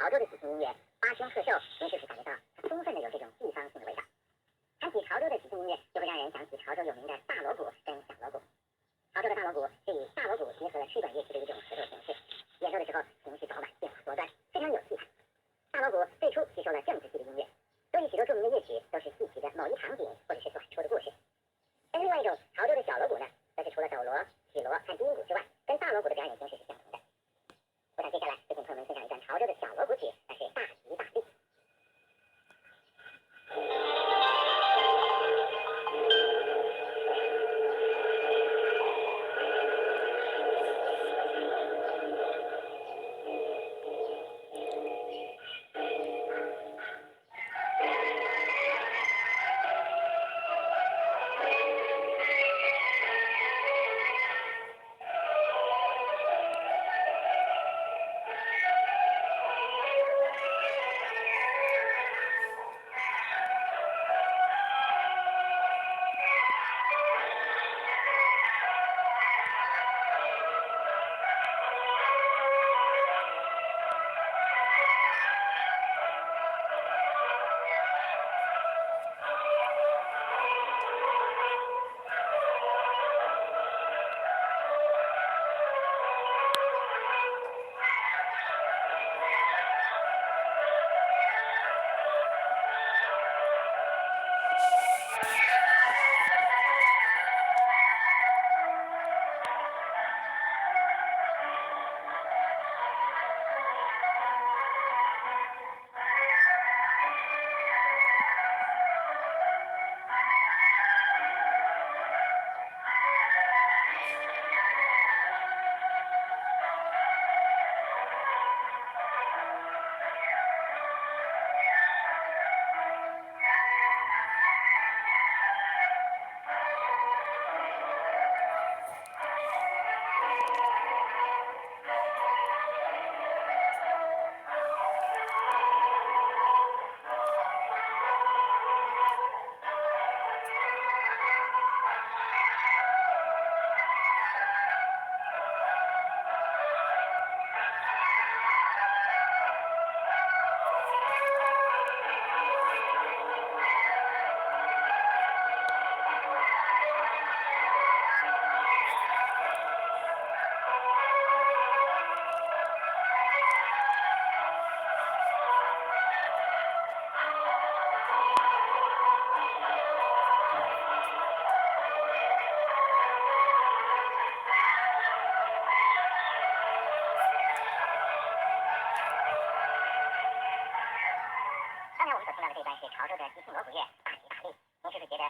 潮州的喜庆音樂《八仙賀壽》，您是不是感覺到它充分的有這種地方性的味道？談起潮州的喜慶音樂，就會讓人想起潮州有名的大鑼鼓跟小鑼鼓。潮州的大鑼鼓是以大鑼鼓結合了吹管樂器的一種合奏形式，演奏的時候情緒飽滿，變化多端，非常有氣派。大鑼鼓最初吸收了正字戲的音樂，所以許多著名的樂曲都是戲曲的某一場景或者是短說的故事。但是另外一種潮州的小鑼鼓呢，則是除了斗鑼、起鑼和低音鼓之外，跟大鑼鼓的表演形式是相同的。我想接下來就請朋友們欣賞一段潮州的小鑼鼓曲，那是大吉大利。剛才我們所聽到的這段是潮州的喜慶鑼鼓樂《大吉大利》，您是不是覺得？